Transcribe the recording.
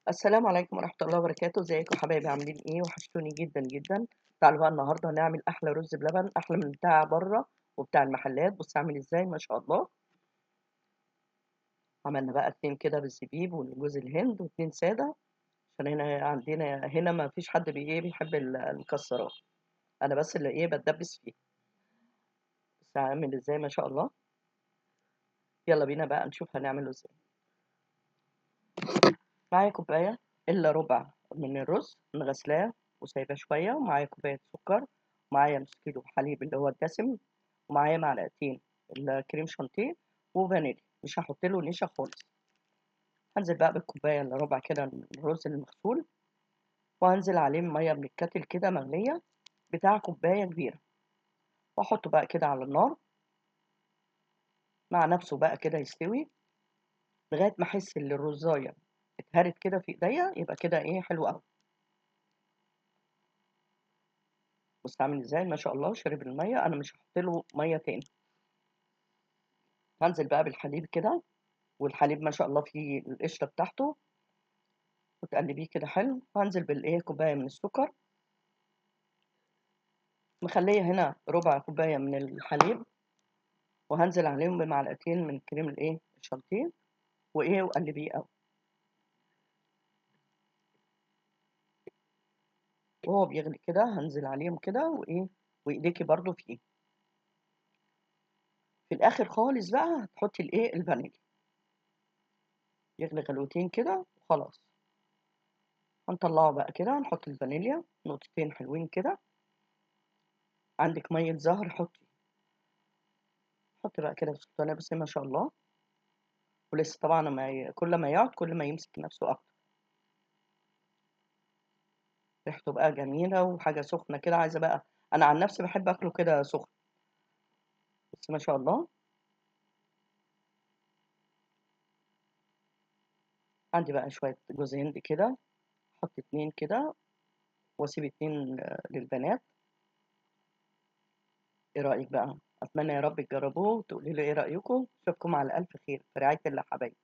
السلام عليكم ورحمة الله وبركاته. ازيكم حبايبي؟ عاملين ايه؟ وحشتوني جدا جدا. تعالوا بقى النهارده نعمل احلى رز بلبن، احلى من بتاع بره وبتاع المحلات. بص عامل ازاي ما شاء الله. عملنا بقى 2 كده بالزبيب والجوز الهند و2 ساده، عشان هنا عندنا هنا ما فيش حد بيحب المكسرات، انا بس اللي بتدبس فيه. بس عامل ازاي ما شاء الله. يلا بينا بقى نشوف هنعمله ازاي. معايا كوباية الا ربع من الرز مغسلاه وسايباه شوية، ومعايا كوباية سكر، ومعايا نص كيلو حليب اللي هو الدسم، ومعايا معلقتين الكريم شانتيه وفانيليا. مش هحط له نشا خالص. هنزل بقى بالكوبايه الا ربع كده من الرز المغسول، وهنزل عليه مية من الكاتل كده مغليه بتاع كوباية كبيرة، واحطه بقى كده على النار مع نفسه بقى كده يستوي لغاية ما احس ان الرزايه اتهرت كده في ايديا، يبقى كده حلو قوي. بص عامل ازاي ما شاء الله، شرب المية. انا مش هحط له مية تاني. هنزل بقى بالحليب كده، والحليب ما شاء الله فيه القشرة بتاعته، وتقلبيه كده حلو. وهنزل كوباية من السكر، مخليه هنا ربع كوباية من الحليب، وهنزل عليهم بمعلقتين من كريم الشانتيه، وقلبيه قوي. وهو بيغلي كده هنزل عليهم كده وايديكي برضو فيه. في الاخر خالص بقى هتحطي الفانيليا. يغلي غلوتين كده وخلاص. هنطلعه بقى كده، هنحط الفانيليا نقطتين حلوين كده. عندك مية زهر حطي، حطي بقى كده في السلطانيه. بس ما شاء الله. ولسه طبعا كل ما يقعد كل ما يمسك نفسه اكتر. ريحته بقى جميلة وحاجه سخنة كده. عايزه بقى، انا عن نفسي بحب اكله كده سخن، بس ما شاء الله. عندي بقى شوية جوز هند كده، احط 2 كده واسيب 2 للبنات. ايه رايك بقى؟ اتمنى يا رب تجربوه وتقولي لي ايه رايكم. اشوفكم على الف خير في رعاية الله حبايبي.